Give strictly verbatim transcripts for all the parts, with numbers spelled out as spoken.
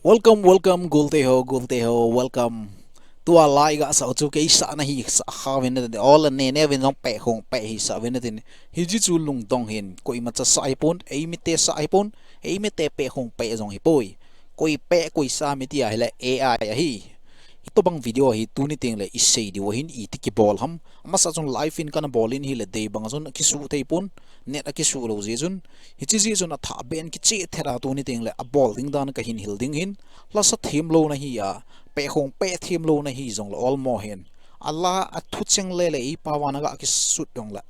Welcome, welcome, golte ho, golte ho, welcome. Tua lai gasah u chu keisah nahi sah kha uvin nate, all ne ne uvin jong peh khong peh hi sah uvin nate. Hiche chu lungdong hin, koima cha sah hipon, eimite sah hipon, eimite peh khong peh jong hipoi. Koi peh, koi sah mi tia hile A I ahi. Hitobang video hi tuni tengle isei diu ahin, iti kibol ham. Amasa chun live in kana bol in hile dei bang chun kisuh thei pon, net akisuh lou jeh chun. Hiche jeh chun athah beh in kicheh thet a tuni tengle abol ding dan kahin hil ding hin. Lasa themlou nahi a, peh khong peh themlou nahi jongle olmo hin. Ala athu cheng lele ipa vana ga kisut jongle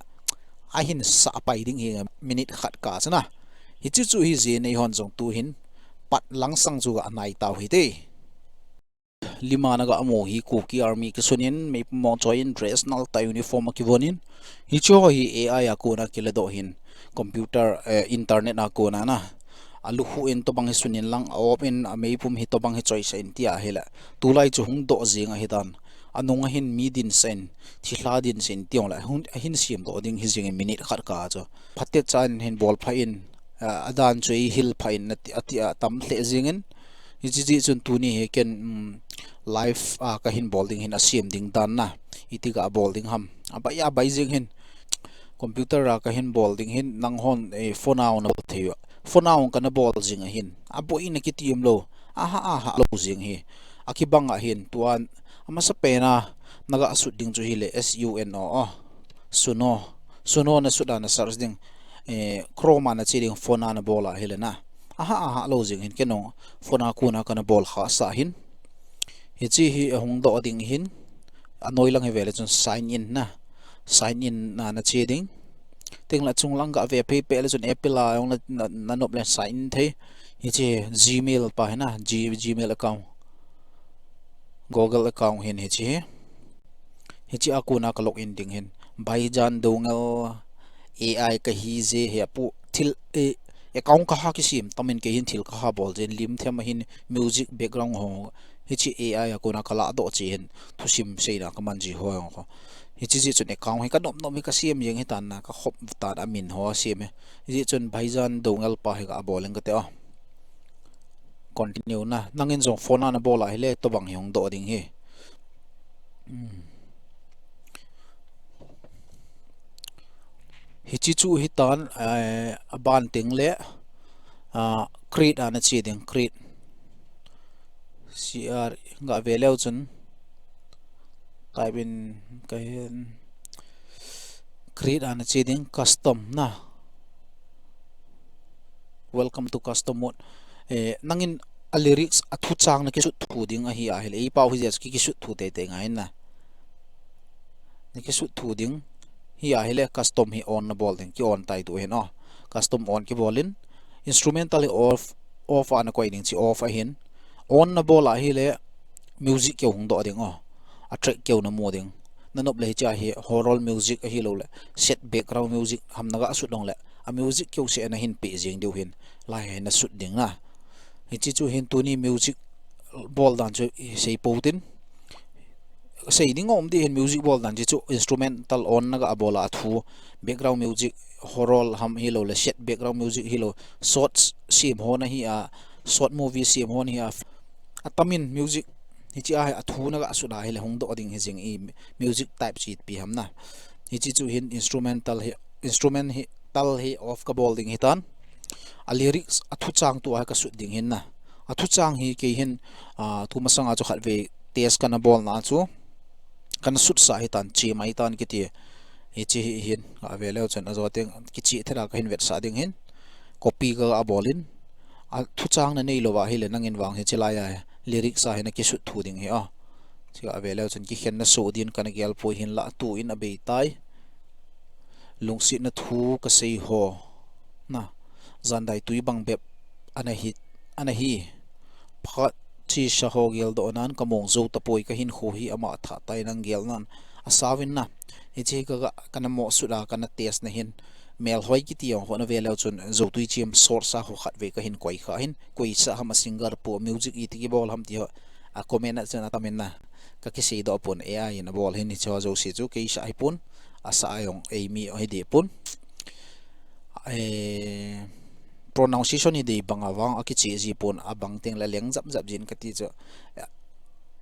ahin sah pai ding hi minute khat kah chana. Hiche chu hijeh in eihon jong tu hin pat langsang chu ga nai tau hite. Lima na ga mu hi Kuki Army kisunin, meipum mong choi in, dress nal tah uniform akivon in. Hiche ho hi A I a kona kiladoh hin, computer, eh, internet a kona na. Alukhuh in tobang hi sunin lang, a-op in, ameipum hi tobang hi choisah in tia hile. Tulai chu hung doh jing ahitan. Anung ahin mi dinsah in, thilha dinsah in tijongle, hung, ahin semdoh ding hi jing in minute khat kah chu. Phatecha in hin bol pha in, ah, adan chu eihil pha in ati, ati, atam lheh jing in. Hiche jeh chun tuni hi ken, um, live a kahin bol ding hin asem ding dan na. Iti ga bol ding ham. Abai, abai jing hin. Computer a kahin bol ding hin nanghon, eh, phone a hung na bol thei u. Phone a hung kana bol jing ahin. Aboina kiti umlou. Aha, aha lou jing hi. Akibang ahin tuan. Amasapen a naga sut ding chu hile S U N O, oh. Suno. Suno nasut a na search ding. Eh, Chrome a nache ding phone a nabol a hile na. Aha, aha lou jing hin kei jong phone a kona kana bol khah sah hin. Hiche hi ahung doh ding hin. Anoi lang hi vele chun sign in na. Sign in na nache ding. Tengle chunglang ga ve phei peh le chun Apple a jong na, na, nanop le sign in thei. Hiche Gmail pa hi na, G-, Gmail account. Google account hin hiche hi. Hiche a kona ka log in ding hin. Baijan Doungel A I kahi jeh hi apu thil, eh, account kaha kisem tam in kei hin thil kaha bol jeh in lim them ahin music background ho. Hiche A I a kona kaladoh jeh hin thusim seina kaman ji ho jong kho. Hiche jeh chun account hi kanop nop hi kasem jeng hitan na kakhop tan amin ho asem hi. Hijeh chun Baijan Doungel pa hi ga bol ing kate o. Continue na. Nangin jong phone a nabol a hile tobang hi hung doh ding hi. Hmm. Hiche chu hitan, eh, aban tengle, ah, create a nache ding, create. C R ga ve leu chun. Type in kahin create a nache ding custom na. Welcome to custom mode. Eh, nangin a lyrics a thuchang nakisut thu ding ahi ahile. Eipao hi jeh ki, kisut thu teitei ngai na. Nakisut thu ding hi ahile custom hi on nabol ding, ki on tai tu hin o. Custom on kibol in instrumental hi off, off a nakoi ding chi off ahin. On nabol a hile music keu hung doh ding o. A track keu namu ding. Nanop le hiche hi horror music ahiloule set background music ham naga sut jongle a music keu seh nahin peh jeng diu hin. Lai hi nasut ding na. Hiche chu hin tuni music bol dan chu isei pou tin. Sei ding um ding hin music bol dan chu instrumental on naga bol a thu background music horror ham hiloule set background music hilou short sem ho nahi a short movie sem ho nahi a. Atamin music hiche a hi a thu naga sut a hile hung doh ding hi jing i music type chi pi ham na. Hiche chu hin instrumental hi, instrument hi tal hi off kabol ding hitan. A lyrics a thuchang tu a hi kasut ding hin na. A thuchang hi kei hin, ah, tu masanga chu khatvei test kana bol na chu. Kana sutsah hitan, chemai tan kiti. Hiche hi hin, ga ve leu chun ajo teng kichih thela kahin vetsah ding hin. Copy kaga bol in. A thuchang nanei lou ahile nangin vang hiche lai a lyrics a hi nakisut thu ding hi a. Hiche ga ve leu chun kikhen naso din kana gel poi hinla tu in abei tai. Lungsetna thu kasei ho. Na, jandai tui bang bep ana hi, ana hi. Phat chi sa ho geldoh nan kamong jou tapoi kahinkho hi ama thah tai nang gel nan. Asauvin na. Hiche hi ka, ka, kana mo sut a, kana test na hin. Melhoi kiti jong ho na ve leu chun, Zotui Chim source a ho khat ve ka hin koi kha hin. Koi sa ham a singer po, music iti kibol ham ti ho. A comment a chun atam in na. Ka kisei doh pon, A I in abol hin hiche ho jouse chu, kei sa hi pon. Asa a jong eimi hi di pon. Eh, pronunciation hi dei bang a vang a kiche ji pon, abang teng le leng jap jap jin kati chu.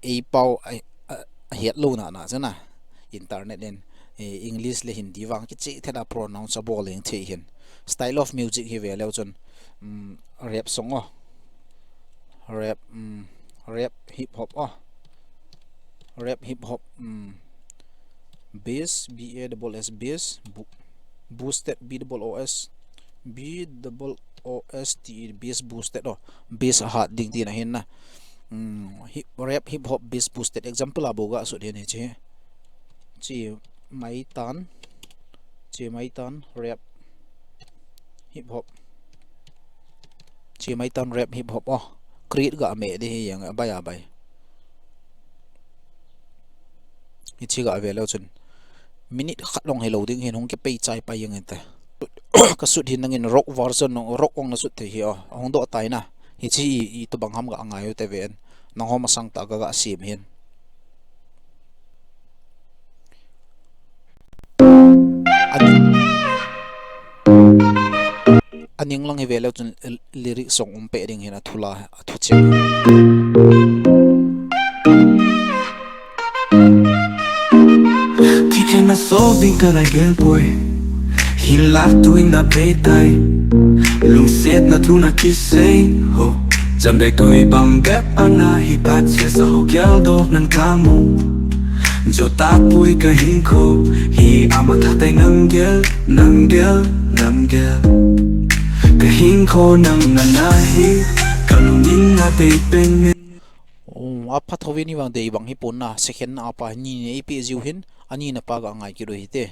Ei pau a, a, a het lou na na chu na. Internet in, eh, English le Hindi vang kiche thei a pronounce abol jeng thei hin. Style of music hi ve leu chun, um, rap song o. Rap, um, rap hip hop o. Rap hip hop, um, bass, B A double S, bass, bo-, boosted, B double O S, B double O S T E, bass boosted o. Bass ahat ding tina hin na. Um, hip, rap hip hop bass boosted. Example a bou ga sut hin hiche. Chi maitan. Chi maitan rap hip hop. Chi maitan rap hip hop o. Create ga me di hi jeng abai abai. Hiche ga ve leu chun. Minute khat long hi lou ding hin hung kipei chai pai jeng inte. Ka sut hin nangin rock version nung rock ong na sut thei hi o. Hung doh tai na. Hiche i, itobang ham ga ngai u te ven. Nangho masang ta ga ga sem hin. Aning, aning lang hi ve leu chun lyric song um pe ding hin a thu la, a thu cheu. Kikhen na so ding kana gel poi. Hinlah tui na bei tai. Lungset na thu na kisei ho. Jam dei tui bang bep ana hi pat se sa ho gel doh nan kamu. Jo ta pui ka hinkho hi ama tha tai nang gel, nang gel, nang gel. Ka hinkho nang na na hi, ka lungin na dei pen. Oh, apha thovin ni vang dei bang hi pon na, second na apa ni ni ipi jiu hin, ani na pa ga ngai kit u hite.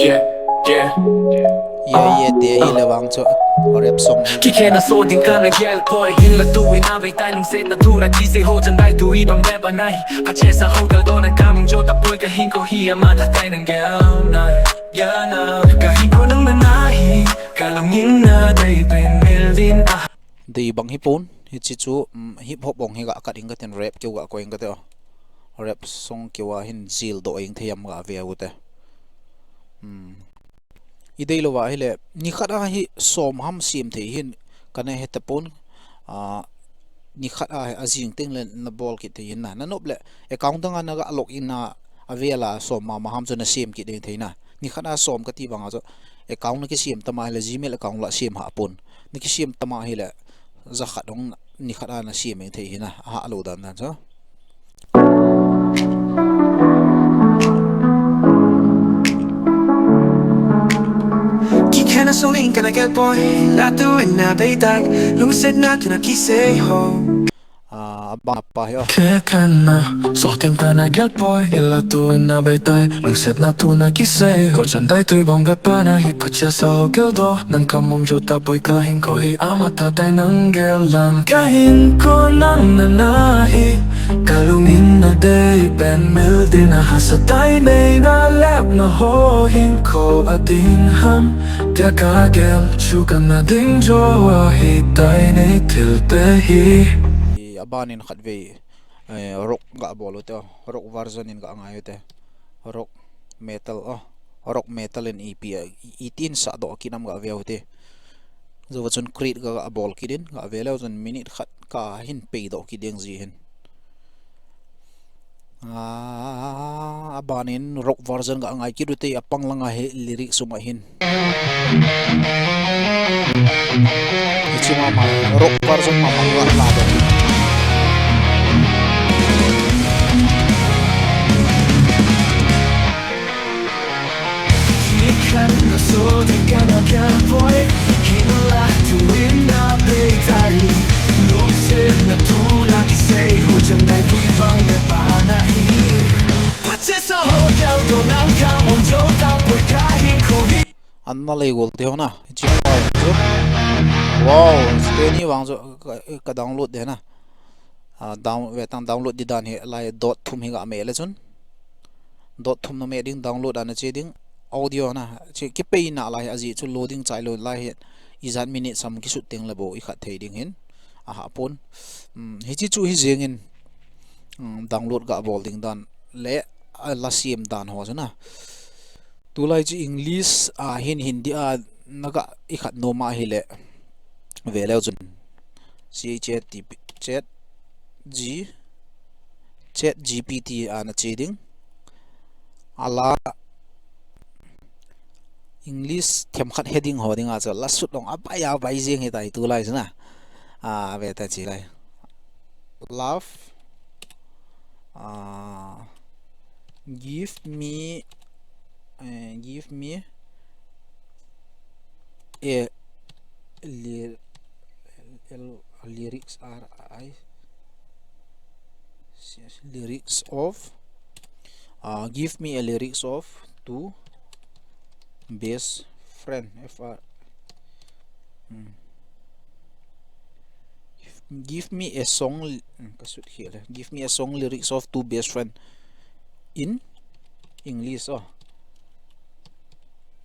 Yeah, yeah. Yeah, yeah, te hi le vang chu rap song hi. Kikhen na so ding kana gel poi, hinlah tui na bei tai, lungset na thu na kisei ho, jam dei tui bang bep ana hi pat se sa ho gel doh nan kamu, jo ta pui ka hinkho hi ama tha tai nang gel na. Yeah, na. Ka hinkho nang na na hi, ka lungin na dei pen mel din a. Dei bang hi pon, hiche chu, um, hip hop ong hi ga kat ing ka tin rap keu ga koi ing ka te o. Rap song keu a hin jil doh ing thei am ga ve u te. Um. I dei lou va hi le, ni khat a hi som ham sem thei hin kana he ta pon, ah, ni khat a hi a jing teng le na bol kit thei hin na. Na nop le, account dang a na ga log in na, a vel a som mama ham chu na sem kit ding thei na. Ni khat a som kati bang a chu, account na kisem ta ma hi le, Gmail account la sem ha pon. Na kisem ta ma hi le, ja khat ong ni khat a na sem ing thei hin na, a ha lou dan dan chu. Kikhen na so ding kana gel poi, hinlah tui na bei tai, lungset na thu na kisei ho. Ah, abang pa hi o. Kikhen na so ding kana gel poi, hinlah tui na bei tai, lungset na thu na kisei ho, jam dei tui bang bep ana hi pat se sa ho gel doh nan kamu, jo ta pui ka hinkho hi ama tha tai nang gel lang. Ka hinkho nang na na hi, ka lungin na dei pen mel din a, hasa tai nei na lep na ho hinkho a ding ham. Tia ka gel chu kana ding jo a hi tai nei thil te hi. I aban in khat vei, eh, rock ga bol u te, rock version in ga ngai u te. Rock metal, oh, rock metal in ipi a, i, itin sa doh kit nam ga ve u te. Jou va chun create ga, ga bol kit in, ga ve leu chun minute khat ka hin pei doh kit ding ji hin. Ah, aban in rock version ga ngai kit u te, apang lang a hi lyrics um a hin. Hiche mama, rock version mama ga la doh. An na lei gol te ho na. Hiche pa chu. Wow, Spain hi vang chu ka, ka download de na. A, down, ve tang download di dan hi lai dot thum hi ga me le chun. Dot thum na me ding, download ana che ding. Audio na, che kipeina lai hi ajeh chu loading chai lou lai hi. Ijat minute sam kisut teng le bou i khat thei ding hin. Aha pon. Um, hichi chu hi jeng in, um, download ga bol ding dan le, a, la sem dan ho chu na. Tulai chu English a hin Hindi a na ga i khat nom a hile. Ve leu chun. C H A T P, chat, G, chat G P T ana che ding. Ala English themkhat heading ho ding a chu la sut long a bai a bai jeng hi tai tulai chu na. A, ve ta chi lai. Love. A, give me, eh, give me a ly-, lyrics, R I, lyrics of, uh, give me a lyrics of two best friend, F R. Hmm. Give, give me a song, hmm, kasut khel e. Give me a song lyrics of two best friend in English, oh.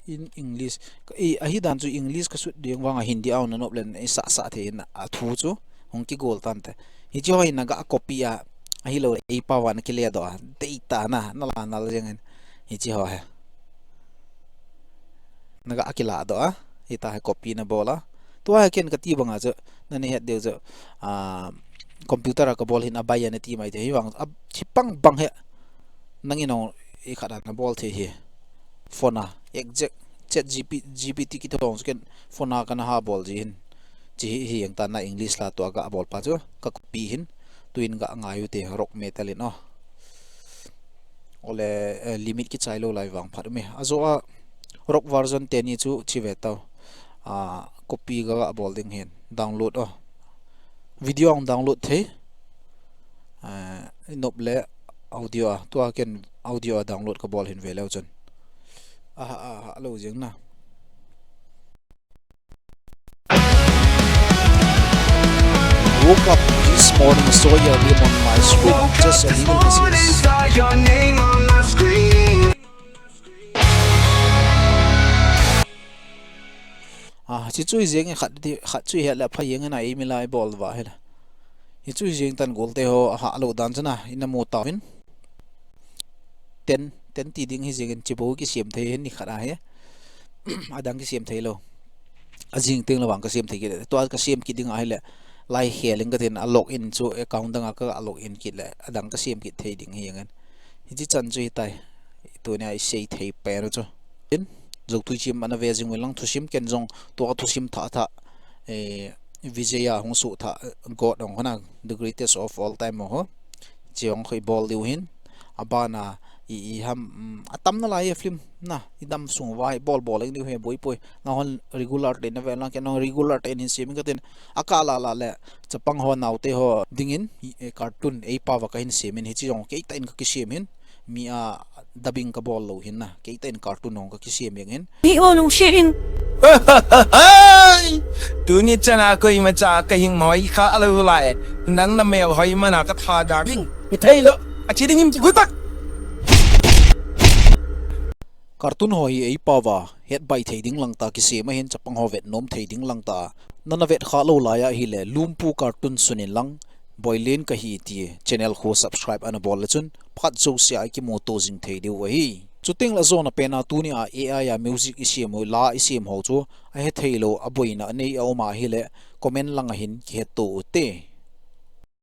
In English. Ka, i, ahi dan chu English kasut ding vang a Hindi a na nop len, i sa, sa thei na, a thu chu hung kigol tan te. Hichi ho hi na ga copy a, ahilou le, ei pa van kile do a, dei ta na, na la, na la jeng in. Hichi ho hi. Na ga kila do a, hita hi copy na bol a. Tua hi ken kati bang a chu, na ni het deu chu, a, computer a ka bol hin a bai a na ti mai te, hi vang, a, chi pang bang he. Nang in ong i khat a na bol thei hi. Phone a, exact, chat G P, G P T kiti hong chu ken phone a ka na ha bol ji hin. Chi hi, hi ang ta na English la tua ga bol pa chu, ka copy hin. Tuin ga ngai u te rock metal in, oh. Ole, eh, limit kichai lou lai vang phat um e. Ajo a rock version teni chu chi ve tau. A, copy ga, ga bol ding hin. Download, oh. Video ang download thei. A, i nop le audio a. Tua ken audio a download ka bol hin ve leu chun. Aha, aha, lou jeng na. Woke up this morning, saw your name on my screen. Just a little business. Ah, hichu hi jeng e, khat di, khat chu hi le pha jeng e na, ei mi lai bol va hi la. Hichu hi jeng tan gol te ho, aha, lou dan chu na, i na mu tauvin. Ten, ten ti ding hi jeng in chi bou kisem thei hin ni khat a hi. Adang kisem thei lou. A jing teng le vang ka sem thei kit. Tua ka sem kit ding a hi le. Lai khel in ka tin a log in chu account dang a ka log in kit le. Adang ka sem kit thei ding hi jeng in. Hichi chan chu hi tai. Tuni a i sei thei pen u chu. In, Zotui Chim ana ve jing u lang thusim ken jong tua thusim thah thah, eh, Vijay a hung suh thah, eh, God hong hona, the greatest of all time ho. Chi hong khoi bol diu hin. A bana i, i ham, mm, a tam na lai e film na, i dam sung vai bol bol eng diu he boi poi. Na hon regular te na ve lang ken hon regular te hin sem ka tin. A ka la la le, chapang ho nau te ho ding in, i, eh, cartoon ei pa va ka hin sem in hichi jong kei ta in ka kisem hin. Mi a dubbing ka bol lou hin na, kei ta in cartoon hong ka kisem jeng hin. Hi o nung sirin. Tuni chana koima cha ka hing moi kha lou lai. Nang na mel hoi mana ka tha da. Ding, mi thei lo. A chi ding im chi gutak. Cartoon ho hi ei pa va, het bai thei ding lang ta kisem a hin chapang ho vet nom thei ding lang ta. Na na vet kha lou lai a hi le, Lumpu Cartoon sun in lang. Boilen ka hi ti channel khu subscribe ana bol le chun phat jouse a i kimu to jing thei diu ahi. Chuteng le jona pen a tuni a A I a music i sem u la i sem ho chu a he thei lou a boina a nei a um a hi le comment lang a hin kihet to u te.